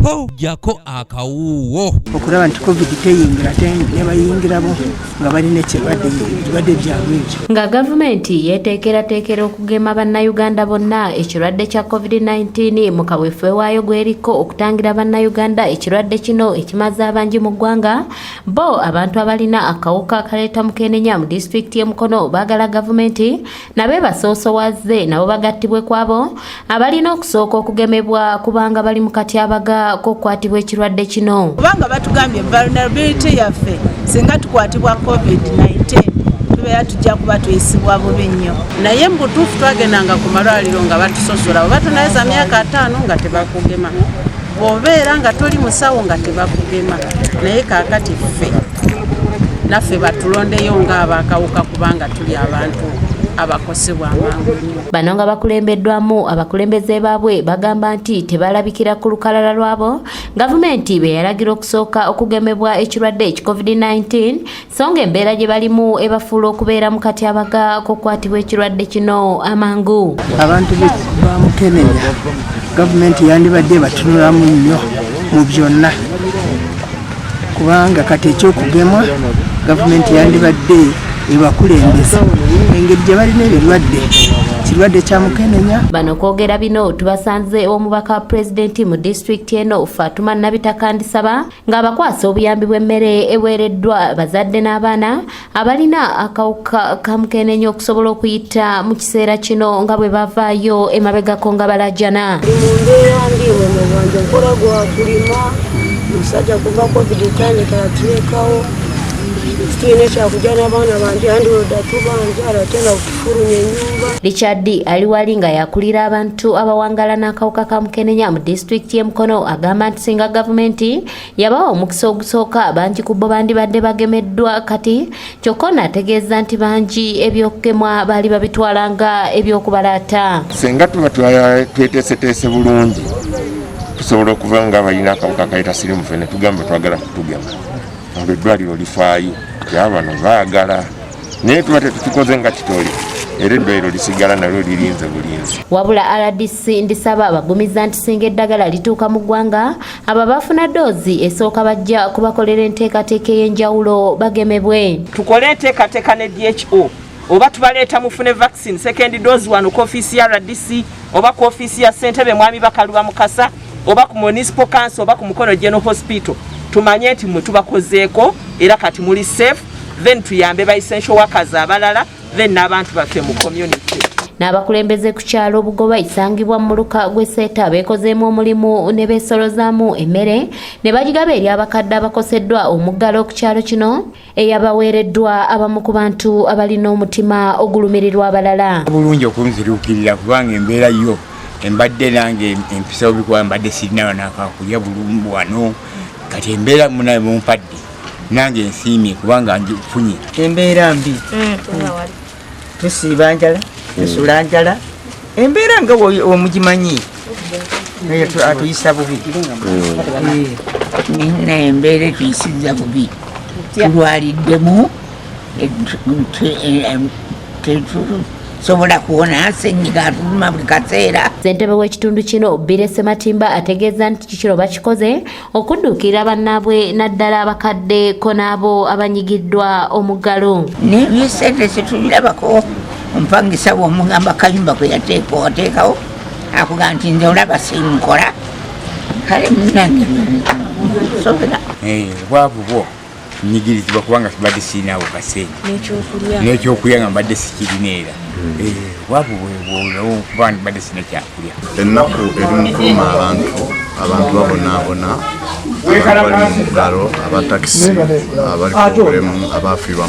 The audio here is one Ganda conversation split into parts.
Ho jako akawuuwo. Okulaba nti covid teyingira ate nebayingirabo nga balina ekirwadde, ebirwadde byabwe ebyo. Nga gavumenti yeeteekerateekera okugema bannayuganda bonna ekirwadde kya COVID-19 mu kaweefube waayo gw'eriko okutangira bannayuganda ekirwadde kino ekimaze abangi mu ggwanga, bo abantu abalina akawuka akaleeta mukenenya mu disitulikiti y'e Mukono baagala gavumenti nabo ebasoosowaze nabo bagattibwe ku abo abalina okusooka okugemebwa kubanga bali mu katyabaga k'okukwatibwa ekirwadde kino. Kubanga batugambye vulnerability yaffe singa tukwatibwa COVID-19 tubeera tujja kuba tuyisibwa bubi nnyo. Naye mu butuufu twagendanga ku malwaliro nga batusosola, oba tonaweza myaka 50 nga tebakugema, bw'obeera nga toli musawo nga tebakugema. Naye kaakati ffe naffe batulondeyo ng'abakawuka kubanga tuli abantu abakosebwa amangu nnyo. Bano nga bakulembeddwamu abakulembeze baabwe bagamba nti tebalabikira ku lukalala lwabo gavumenti be yalagira okusooka okugemebwa ekirwadde eki COVID-19, so nga embeera gye balimu ebafuula okubeera mu katyabaga k'okukwatibwa ekirwadde kino amangu. Abantu ba mukenenya gavumenti yandibadde ebatunulamu nnyo mu byonna, kubanga kati ekyokugemwa gavumenti yandibadde ebakulembeza engeri gye balina ebirwadde, kirwadde kya mukenenya. Bano okwogera bino tubasanze omubaka wa pulezidenti mu disitulikiti eno Fatuma Nabitaka Ndisaba ng'abakwasa obuyambi bw'emmere eweereddwa bazadde n'abaana abalina akawuka ka mukenenya okusobola okuyita mu kiseera kino nga bwe bavaayo emabegako nga balajana. Ndi mu mbeera mbi, mulimu gwange nkola gwa kulima, omusajja kuva covid tandika yatulekawo, tulina ekyakujja n'abaana bange andiroda tubanja ate nga kutufulumya ennyumba. Richard Aliwali nga yakulira abantu abawangala n'akawuka ka mukenenya mu disitulikiti y'e Mukono agamba nti singa gavumenti yabawa omukisa ogusooka bangi ku bo bandibadde bagemeddwa kati, kyokka ono ategeeza nti bangi ebyokugemwa baali babitwala nga ebyokubalaata. Singa tuba tweteeseteese bulungi tusobola okuva nga balina akawuka akaleeta siriimu ffe ne tugamba twagala kutugema, olwo eddwaliro lifaayo yaba bano baagala, naye tuba tetukikoze nga kitole era eddwaliro lisigala nalyo lirinze bulinzi. Wabula RDC Ndisaba abagumiza nti singa eddagala lituuka mu ggwanga, abo abafuna doozi esooka bajja kubakolera enteekateeka ey'enjawulo bagemebwe. Tukole enteekateeka ne DHO oba tubaleeta mufune vaccine second dose wano ku ofiisi ya RDC oba ku ofiisi ya ssentebe Mwami Bakaluba Mukasa oba ku Municipal Council oba ku Mukono General Hospital, tumanye nti mwe tubakozeeko era kati muli safe, then tuyambe ba essential workers abalala, then n'abantu baffe mu community. N'abakulembeze ku kyalo Bugoba isangibwa mu muluka gw'e Seeta beekozeemu omulimu ne beesolozaamu emmere ne bagigaba eri abakadde abakoseddwa omuggalo ku kyalo kino, eyabaweereddwa abamu ku bantu abalina omutima ogulumirirwa abalala. Bulungi okunziruukirira kubanga embeera yo embadde nange empisa bubi, kuba mbadde sirina nakakulya bulungi wano. Kati embeera munaye mumpadde nange nsiimye kubanga nfunye. Embeera mbi, tusiiba njala, tusula njala, embeera nga omugimanyi atuyisa bubi. Naye embeera etuyisizza bubi, tulwaliddemu, tetusobola kuwona, senyiga atuluma buli kaseera. Ssentebe w'ekitundu kino Bire Sematimba ategeeza nti kikiro bakikoze okudduukirira bannaabwe naddala abakadde ko n'abo abanyigiddwa omuggalo. N'ebyesente situbirabako. Omupangisa bw'omugamba kayumba kwe yateeka oteekawo, akugamba nti nze olaba sinkola, kale munange sobera. Obwavu bwo nyigirizibwa kubanga mbadde sirinawo kasente n'ekyokulya nga mbadde sikirina, era obwavu bwebwo kuba mbadde sirina kyakulya. Ennaku eri mu kuluma abantu, abantu babonaabona, abantu bali mu muggalo, abatakisi abaliko obulemu, abafiirwa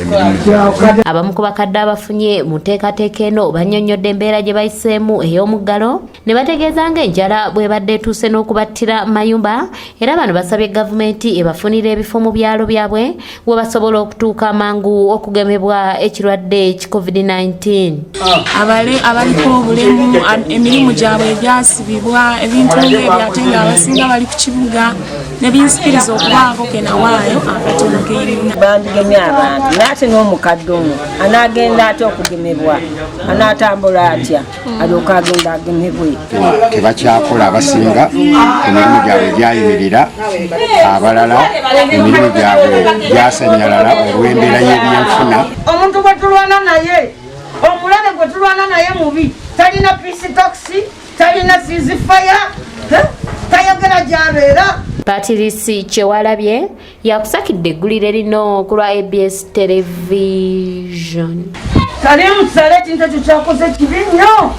emirimu gyabwe. Abamu ku bakadde abafunye mu nteekateeka eno bannyonnyodde embeera gye bayiseemu ey'omuggalo ne bategeeza ng'enjala bw'ebadde etuuse n'okubattira mayumba, era bano basabye gavumenti ebafunira ebifo mu byalo byabwe we basobola okutuuka amangu okugemebwa ekirwadde ki COVID-19. Abaliko obulemu, emirimu gyabwe egyasibibwa, ebintu ng'ebyo, ate ng'abasinga nga bali ku kibuga ne binsikiriza okubaako ke nawaayo akatono kerina. Bandigemye abantu naye ate n'omukadde ono anaagenda atya okugemebwa, anaatambula atya alyoke agenda agemebwe? Tebakyakola, abasinga emirimu gyabwe gyayimirira, abalala emirimu gyabwe gyasanyalala olw'embeera y'ebyenfuna. Omuntu gwe tulwana naye, omulabe gwe tulwana naye mubi, talina peace talks, talina ceasefire, tayogera gyabeera. Patirisi Kyewalabye yakusakidde eggulire lino ku lwa ABS Television. Kalimu Saleh, ekintu ekyo kyakoze kibi nnyo.